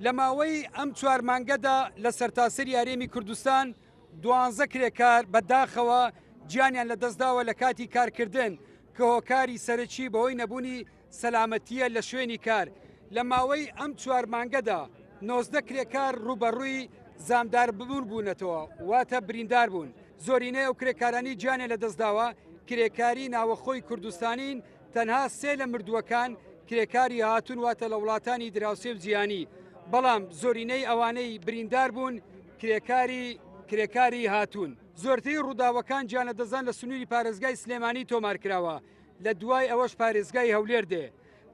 لە ماوەی ئەم چوار مانگەدا لە سەرتاسەری هەرێمی کوردستان دوانزە کرێکار بە داخەوە گیانیان لەدەستداوە لە کاتی کارکردن کە هۆکاری سەرەکی بەهۆی نەبوونی سەلامەتییە لە شوێنی کار. لە ماوەی ئەم چوار مانگەدا 19 کرێکار ڕووبەڕووی زامداربوون بوونەتەوە واتە بریندار بوون. زۆرینەی ئەو کرێکارانی گیانیان لەدەستداوە کرێکاری ناوەخۆی کوردستانین، تەنها سێ لە مردووەکان کرێکاری هاتوون واتە لە وڵاتانی دراوسێ و جیهانی، بەڵام زۆرینەی ئەوانەی بریندار بوون کرێکاری کرێکاری هاتوون. زۆرترین ڕووداوەکان گیانلەدەستدان لە سنووری پارێزگای سلێمانی تۆمارکراوە، لە دوای ئەوەش پارێزگای هەولێر دێ.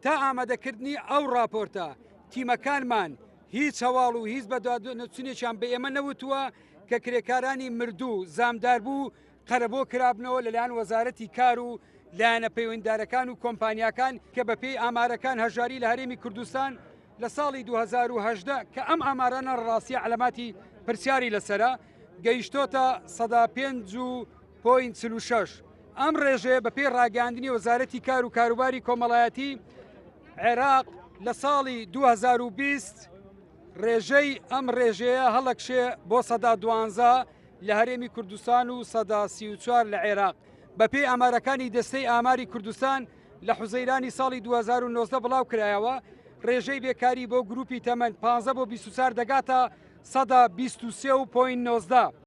تا ئامادەکردنی ئەو ڕاپۆرتە تیمەکانمان هیچ هەواڵ و هیچ بەدوادنەچونێکیان بە ئێمە نەوتووە کە کرێکارانی مردوو زامداربوو قەرەبۆ کرابنەوە لەلایەن وەزارەتی کار و لایەنە پەیوەندیدارەکان و کۆمپانیاکان کە بەپێی ئامارەکان هەژاری لە هەرێمی کوردستان لە ساڵی 2018 کە ئەم ئامارانە ڕاستیە عەلەماتی پرسیاری لەسەرە گەیشتۆتە سەدا پێنج و پۆینت 46. ئەم ڕێژەیە بەپێی ڕاگەیاندنی وەزارەتی کار و کاروباری کۆمەڵایەتی عێراق لە ساڵی 2020 ڕێژەی ئەم ڕێژەیە هەڵەکشێ بۆ سەدا دوانزە لە هەرێمی کوردستان و 34% لە عێراق. بەپێی ئامارەکانی دەستەی ئاماری کوردستان لە حوزەیرانی ساڵی 2019 بڵاو کرایەوە، ڕێژەی بێکاری بۆ گروپی تەمەن 15 بۆ 24 دەگاتە سەدا 23.19.